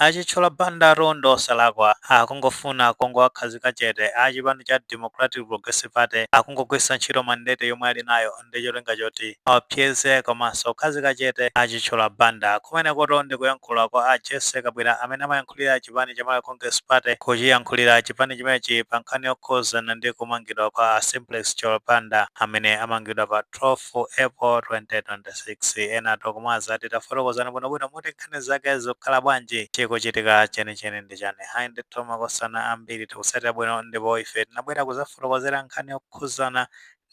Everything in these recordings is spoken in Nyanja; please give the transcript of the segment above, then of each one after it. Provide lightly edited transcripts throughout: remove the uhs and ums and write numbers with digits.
A Chithyola Banda ndi osalakwa, akungofuna kungowakhazika chete. A chipani cha Democratic Progressive Party akungogwiritsa ntchito mandate yomwe ali nayo ndi cholinga choti aopseze komanso kukhazika chete a Chithyola Banda. Kumenekoto ndi kuyankhula kwa a Jesse Kabwira amene amayankhulira chipani cha Malawi Congress Party, kuchiyankhulira chipani chimenechi pa nkhani yokhuzana ndi kumangidwa kwa a Simplex Chithyola Banda amene amangidwa pa 12 April 2026. Ena tokomaza titafotokozana bwinobwino muti nkhani zake zikukhala bwanji, chikuchitika chenicheni ndi chani. Hayi ndithu makosana, ambiri tikusatira bwino, ndipo ife tinabwera kuzafotokozera nkhani yokhuzana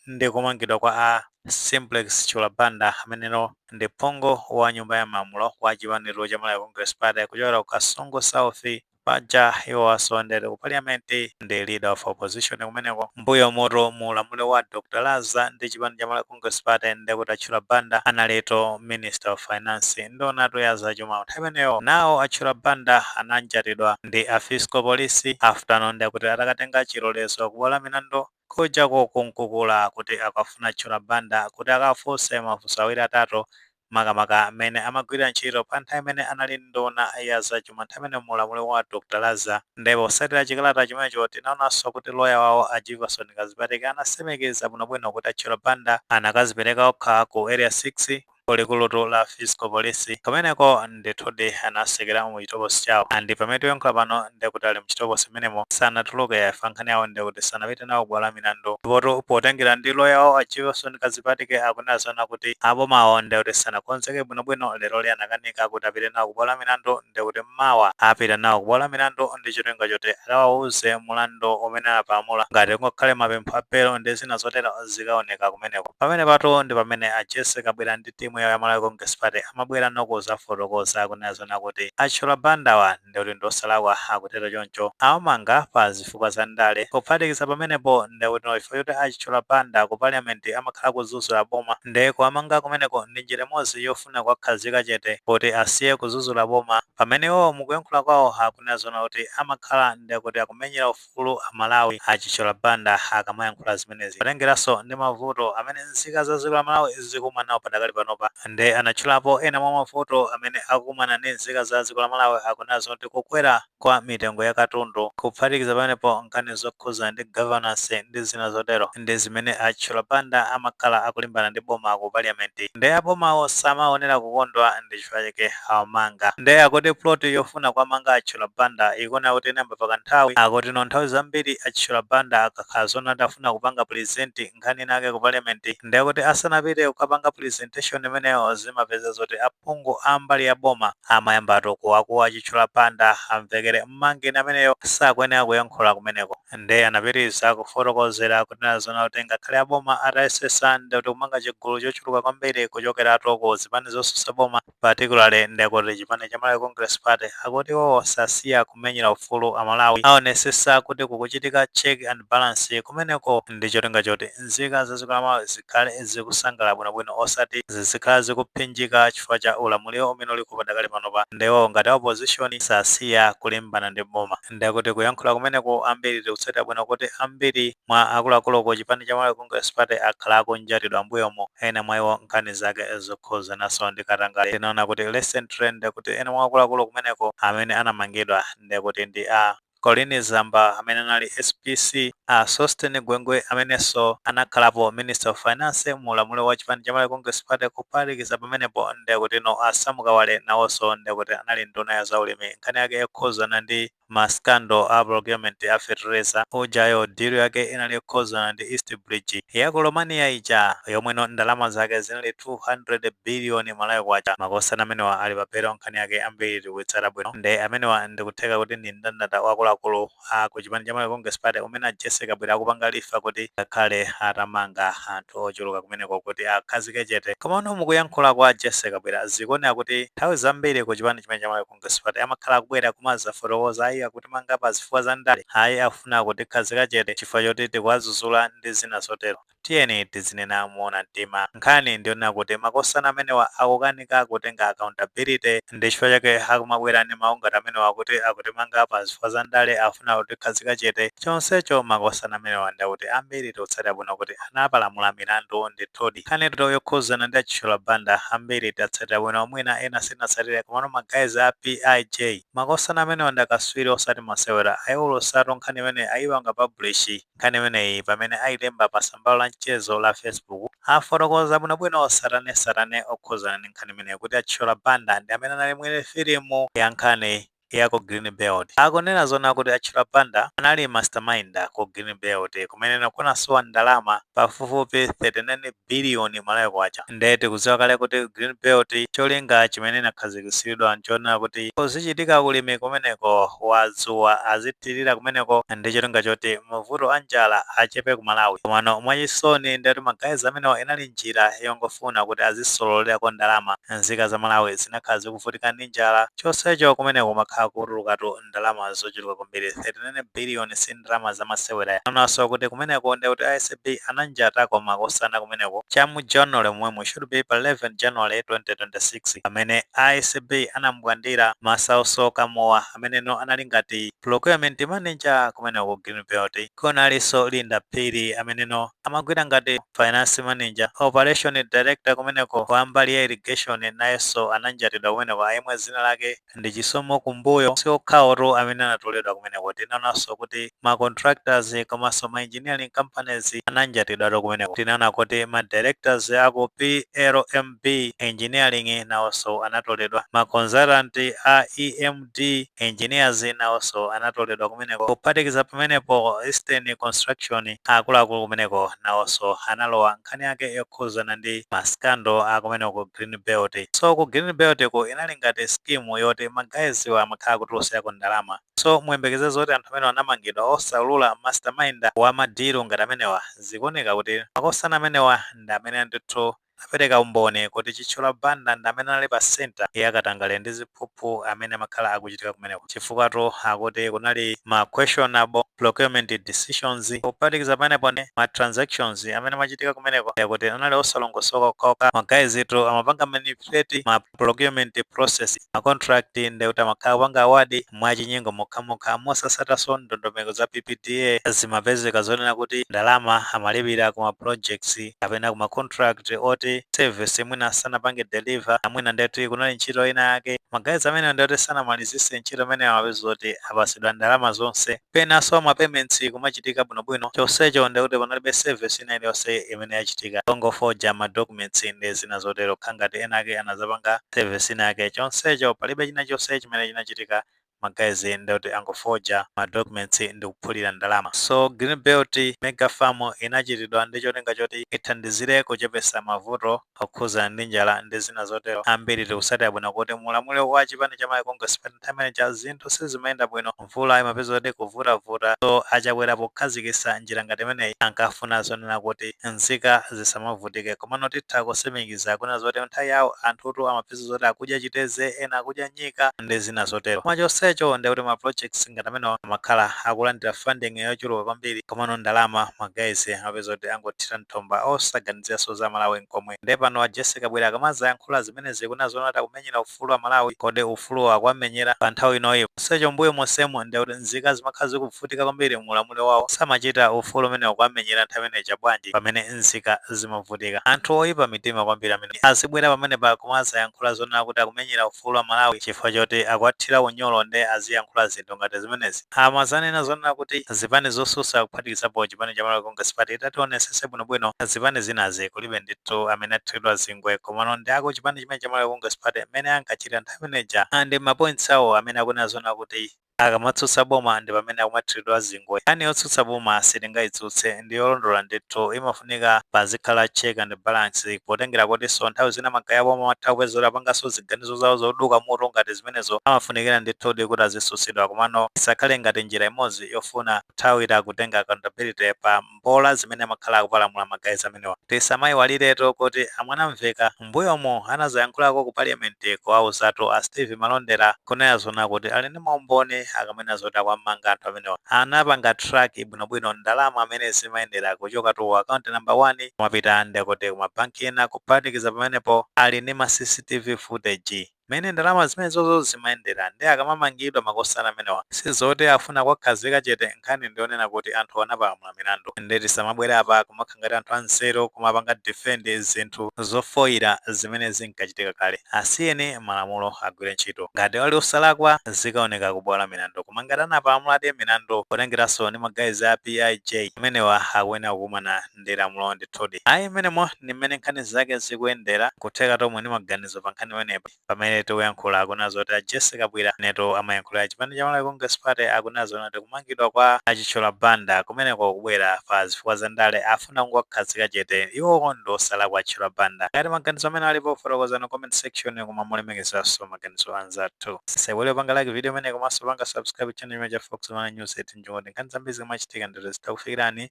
ndi kumangidwa kwa a Simplex Chithyola Banda ameneno ndi phungu wa nyumba ya malamulo wa chipanicho cha Malawi Congress Party kuchokera ku Kasungu South. Paja iwo ndere ku parliament ndi leader of opposition kumeneko. Mbuyo moto mu ulamuliro wa Dr Laza ndi chipani cha Malawi Congress Party, ndekuti a Chithyola Banda analito Minister of Finance, ndonatu ya zachuma nthawi imeneyo. Nawo a Chithyola Banda ananjatidwa ndi a fiscal police after ndekuti atakatenga chilolezo kubwalo milandu kujako kunkukula kuti akafuna Chithyola Banda kuti akafunse mafunso awiri atatu, makamaka amene amagwira ntchito pa nthawi imene anali nduna ya zachuma nthawi imene mulamuliro wa Dr Laza. Ndipo posatira chikalata chimenecho, tinaonanso kuti loya wawo a Jefferson Kazipatike anasemekeza bwinobwino kuti a Chithyola Banda anakazipereka okha ku Area 6 kulikulutu la fiscal police. Kumeneko ndithudi anasekera mu chitokosi chawo, and pamene tikuyankhula pano ndekuti ali muchitokosi menemo, sanatuluke. Yafa nkhani yawo ndekuti sanapite nawo kubwalo la milandu. Ndipotu potengera ndi loya wawo a Jefferson Kazipatike akunena kuti abomawo ndekuti sanakonzeke bwinobwino, lero li anakanika kuti apite nawo kubwalo la milandu, ndekuti mmawa apita nawo kubwalo la milandu ndi cholinga choti akawauze mulandu umene anapalamula, ngati kungakhale mapempho a belo ndi zina zotero zikaoneka kumeneko. Pamene pato ndi pamene a Jesse Kabwira ndi timu yawo ya Malawi Congress Party amabwera nokuzafotokoza kunena zona kuti a Chithyola Bandawa ndikuti ndiosalakwa, akutero choncho, awamanga pa zifukwa za ndale. Kuphatikiza pamenepo, ndikuti chifukwa choti a Chithyola Banda ku parliament amakhala kudzudzula boma, ndi kuwamanga kumeneko ndi njira imodzi yofuna kuwakhazika chete kuti asiye kudzudzula boma, pamene iwo mukuyankhula kwawo akunena zona kuti amakhala ndikuti akumenyera ufulu Amalawi. A Chithyola Banda akamayankhula zimenezi potengeranso ndi mavuto amene nzika za dziko la Malawi zikumana nawo padakali panopa, ndi anatchulapo ena mwa mavuto amene akukumana ndi nzika za dziko la Malawi, akunena zoti kukwera kwa mitengo ya katundu, kuphatikiza pamenepo nkhani zokhuza ndi governance ndi zina zotero, ndi zimene a Chithyola Banda amakhala akulimbana ndi boma ku parliament, ndi abomawo samaonera kukondwa, ndi chifukwa chake awamanga. Ndi akuti plot yofuna kuwamanga a Chithyola Banda ikuona kuti inayamba pakanthawi. Akuti no nthawi zambiri a Chithyola Banda akakhala zona afuna kupanga present nkhani inake ku parliament, ndi akuti asanapite kukapanga presentation imeneyo, zimapeza zoti aphungu a mbali ya boma amayambatu kuwakuwa Chithyola Banda amvekere, "Mmangeni ameneyo, sakuyenera kuyankhula kumeneko." Ndi anapitiriza kufotokozera kunena zona kuti ngakhale aboma atayesesa ndikuti kumanga chigulu chochuluka kwambiri kuchokeratu ku zipani zosusa boma, particularly ndikuti chipani cha Malawi Congress Party, akuti iwowo sasiya kumenyera ufulu Amalawi, aonesesa kuti kukuchitika check and balance kumeneko ndi cholinga choti nzika za dziko la Malawi zikhale zikusangalala bwinobwino, osati zizikhala zikuphinjika chifukwa cha ulamuliro umene uliko padakali panopa. Ndiwo ngati opposition sasiya kulimbana ndi boma. Ndikuti kuyankhula kumeneko ambiri tikutsatira bwino kuti ambiri mwa akuluakulu ku chipani cha Malawi Congress Party akhala akunjatidwa mbuyomo, ena mwa iwo nkhani zake zokhuzananso ndi katangale. Tinaona kuti recently ndikuti ena mwa akuluakulu kumeneko amene anamangidwa ndikuti ndi a Colleen Zamba amene anali SPC, a Sosten Gwengwe amenenso anakhalapo Minister of Finance mu ulamuliro wa chipani cha Malawi Congress Party. Kuphatikiza pamenepo, ndikuti no a Sam Kawale nawonso ndikuti anali nduna ya zaulimi, nkhani yake yokhuzana ndi ma scandal a procurement a fertilizer ujayo, deal yake inali yokhuzana ndi East Bridge ya ku Romania ija yomweno ndalama zake zinali 200 billion Malawi kwacha. Makosana amenewa ali papero, nkhani yake ambiri tikuitsata bwino. Ndi amenewa ndikutheka kuti ndi mndandanda wakuluakulu a ku chipani cha Malawi Congress Party umene a Jesse Kabwira akupanga refer kuti ngakhale atamanga anthu ochuluka kumeneko kuti akhazike chete. Komano mukuyankhula kwa Jesse Kabwira zikuoneka kuti nthawi zambiri ku chipani chimene cha Malawi Congress Party amakhala akubwera kumazafotokoza, ayi, akutimanga pa zifukwa za ndale, ayi, afuna kutikhazika chete chifukwa choti tikuwazuzula ndi zina zotero. Tiyeni tizinena moona mtima. Nkhani ndiyonena kuti makosana amenewa akukanika kutenga accountability, ndi chifukwa chake akumabwera ndi mawu ngati amenewa kuti akutimanga pa zifukwa za ndale, afuna kutikhazika chete. Chonsecho makosana amenewa ndakuti ambiri tikutsatira bwino kuti anapalamula milandu ndithudi. Nkhani yokhuzana ndi a Chithyola Banda ambiri tatsatira bwino, mwina ena sinatsatire, komano ma guys a PIJ, makosana amenewa ndi akaswiri osati masewera. Ayiwulosatu nkhani imene ayipanga publish nkhani imeneyi pamene ayilemba pa tsambalo la mchezo la Facebook. Afotokoza bwinobwino satane okhuzana ndi nkhani imeneyi kuti a Chithyola Banda ndi amene anali mwini filimu ya nkhani ya ku Green Belt. Akunena zona kuti a Chithyola Banda anali mastermind ku Green Belt, kumene kunasowa ndalama pafupifupi 39 biliyoni Malawi kwacha. Ndiye tikudziwa kale kuti Green Belt cholinga chimene inakhazikitsidwa nchonena kuti kuzichitika ulimi kumeneko wa dzuwa, azithirira kumeneko ndi cholinga choti mavuto a njala achepe ku Malawi. Komano mwachisoni ndati ma guys amenewa inali njira yongofuna kuti azisololerako ndalama. Nzika za Malawi zinakhala zikuvutika ndi njala, chonsecho kumeneko kumakhala kutulukatu ndalama zochuluka kwambiri. 39 biliyoni si ndalama zamasewera. Onanso kuti kumeneko ndi kuti ACB ananjatako makosana kumeneko chamu January momwemo, should be pa 11 January 2026, pamene ACB anambwandira Masauso Kamowa ameneno anali ngati procurement manager kumeneko ku Green Belt. Kunalinso Linda Phiri ameneno amagwira ngati finance manager, operation director kumeneko kwa mbali ya irrigation, nayenso ananjatidwa kumeneko, ayemwe zina lake ndi Chisomo Kumbuyo. Siokhawotu amene anatoledwa kumeneko, tinaonanso kuti ma contractors komanso ma engineering companies ananjatidwatu kumeneko. Tinaona kuti ma directors aku PLMB Engineering nawonso anatoledwa, ma consultant a EMD Engineers nawonso anatoledwa kumeneko. Kuphatikiza pamenepo, Eastern Construction akuluakulu kumeneko nawonso analowa nkhani yake yokhuzana ndi ma scandal akumeneko ku Green Belt. So ku Green Belt ku inali ngati scheme yoti ma guyswa amakhala kutulutsirako ndalama. So muyembekeze zoti anthu amene anamangidwa osaulula mastermind wa ma deal ngati amenewa, zikuoneka kuti makosana amenewa ndi amene ndithu apereka umboni kuti Chithyola Banda ndi amene anali pa center yakatangale ndi ziphuphu amene amakhala akuchitika kumeneko, chifukwa akuti kunali ma questionable procurement decisions. Kuphatikiza pamenepo ndi ma transactions amene amachitika kumeneko kuti anali osalongosoka okhaokha. Ma guysitu amapanga manipulate ma procurement process, ma contract ndekuti amakhala kupanga award mwachinyengo mokhamokha, mosasatanso ndondomeko za PPDA. Zimapezeka zonena kuti ndalama amalipira kuma projects kapena kuma contract oti service mwina sanapange deliver, amwina ndekuti kunali ntchito ina yake, ma guys amene ndekuti sanamalizise ntchito imene amapeza kuti apasidwa ndalama zonse. Penanso ma payments kumachitika bwinobwino, chonsecho ndekuti panalibe service ina iliyonse imene yachitika, ongofoja ma documents ndi zina zotero, khangati ena ake anazapanga service ina yake, chonsecho palibe china chonse chimene chinachitika. Ma guys ndekuti angofoja ma documents ndi kuphulira ndalama. So Green Belt mega farm inachitidwa ndi cholinga choti ithandizire kuchepesa mavuto okhuzana ndi njala ndi zina zotero. Ambiri tikusatira bwino kuti mulamuliro wa chipani cha Malawi Congress Party nthawi imene zinthu sizimayenda bwino, mvula imapeza kuti kuvutavuta. So aChakwera pokhazikitsa njira ngati imeneyi ankafuna zonena kuti nzika zisamavutike. Komano titha kusimikiza kunena zoti nthawi yawo anthutu amapeza zoti akudya chiteze, ena akudya nyika ndi zina zotero. Koma chonsecho ndikuti ma projects ngati amenewa amakhala akulandira funding yochuluka kwambiri, komano ndalama ma guys amapeza kuti angothira mthumba, osaganiziranso za Malawi nkomwe. Ndiye pano a Jessie Kabwila akamazayankhula zimenezi kuna zona akumenyera ufulu wa Malawi, kodi ufulu akuwamenyera pa nthawi inoyi? Chonsecho mbuyo monsemo ndikuti nzika zimakhala zikuvutika kwambiri mulamuliro wawo, samachita ufulu umene akuwamenyera nthawi imeneyi bwanji pamene nzika zimavutika? Anthu oyipa mitima kwambiri amene azibwera pamene pa kumazayankhula zonena kuti akumenyera ufulu wa Malawi chifukwa choti akuwathira unyolo, ndi aziyankhula zinthu ngati zimenezi. Amazanena zonena kuti zipani zosusa, kuphatikizapo chipani cha Malawi Congress Party, itationesese bwinobwino zipani zinazi kulibe ndithu amene athiridwa zingwe, komano ndi ako chipani chimene cha Malawi Congress Party amene ankachita nthawi imeneja ndi ma points awo amene akunena zonena kuti akamatsutsa boma ndi pamene akumathiridwa zingwe. Nkhani yotsutsa boma sitingayitsutse, ndi yolondola ndithu. Imafunika pazikhala check and balance, potengera kutinso nthawi zina ma guys aboma amatha kupeza kuti apanganso ziganizo zawo zoduka mutu ngati zimenezo, amafunikira ndithudi kuti azitsutsidwa, komano isakhale ngati njira imodzi yofuna kuthawira kutenga accountability pa mbola zimene amakhala akupalamula ma guys amenewa. Tisamayiwaliretu kuti amwanamveka mbuyomo anazayankhulako ku parliament kuwauzatu a Steve Malondera kunena zona kuti ali ndi maumboni. Malawi akamena zoti akwamanga anthu amenewa, anapanga track bwinobwino ndalama amene zimayendera kuchoka to account number 1 kumapita ndekuti kumabanki ena. Kuphatikiza pamenepo, ali ndi ma CCTV footage mmene ndalama zimenezozo zimayendera. Ndi akamamangidwa makosana amenewa, sizoti afuna kuwakhazika chete. Nkhani ndionena kuti anthu anapalamula milandu. Ndeti samabwera apa kumakhala ngati anthu anzeru, kumapanga defend zinthu zofoyira zimene zinkachitika kale. Asiyeni malamulo agwire ntchito. Ngati wali osalakwa, zikaoneka kubwalo milandu, koma ngati anapalamuladi milandu, potengeranso ndi ma guys a PIJ amenewa, akuyenera kukumana ndi lamulo ndithudi. Ayi, mmenemo ndi mmene nkhani zake zikuyendera. Kutheka tomwe ndi maganizo pa nkhani imenepa. Pamene tikuyankhula, akuona zoti a Jessica Kabwila neto amayankhula chipani cha Malawi Congress Party, akunena zoti kumangidwa kwa Achithyola Banda kumeneko kubwera pa zifukwa za ndale, afuna kungokhazika chete, iwo ndi osalakwa Achithyola Banda. Ngati maganizo amene alipo, fotokozani comment section, koma mulemekezanso maganizo anzathu. Sewele panga like video imene, komanso panga subscribe channel imene cha Fox One News 18, njongoti nkhani zambiri zimachitika ndito zitakufikirani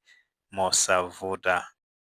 mosavuta.